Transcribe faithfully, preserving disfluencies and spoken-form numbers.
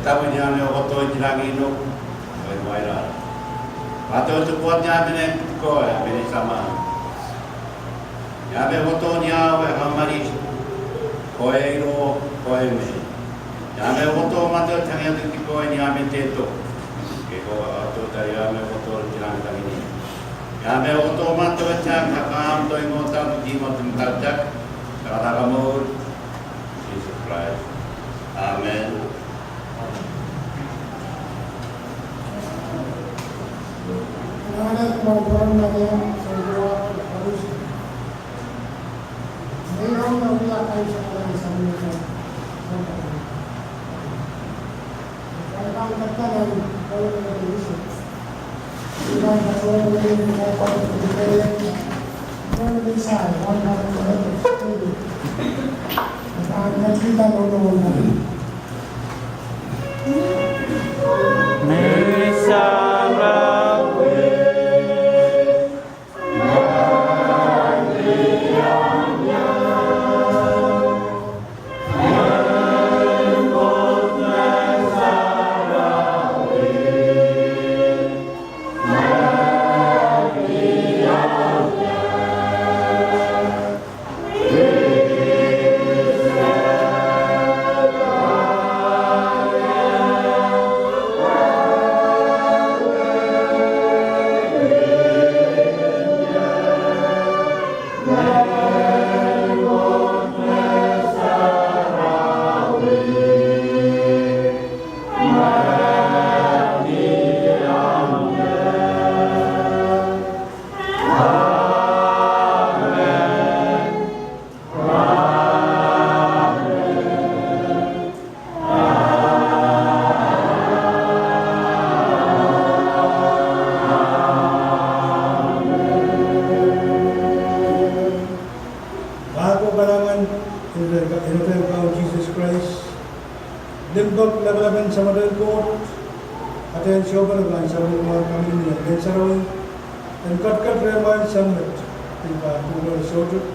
Dahme ni ahmw kohdo kilang inou, oh wairala. Patohte kohdo ni ahmw mehn kohdo, ahmw mehn saman. Ni ahmw kohdo ni ahmw, ahmw mari, kowe inou, kowe mehn. Ni ahmw kohdo mado tangiangki kowe ni ahmw dehdo. Ke kohdo, kohdo, ni ahmw kohdo kilang tangini. Ni ahmw kohdo mado tang, kak ahmw doh inou tang, di mado tang tang. Kak ahmw Sises Krais. Amen. Pahn kalahngan, en, en, en Kaun Sises Krais, limpoak lapalap en Samatail Koht, atail sohpeiong Samatail Koht, kamwenge Ngehn Sarawi, en ketiket rehmwail sang met, en pahn kohla soutuk.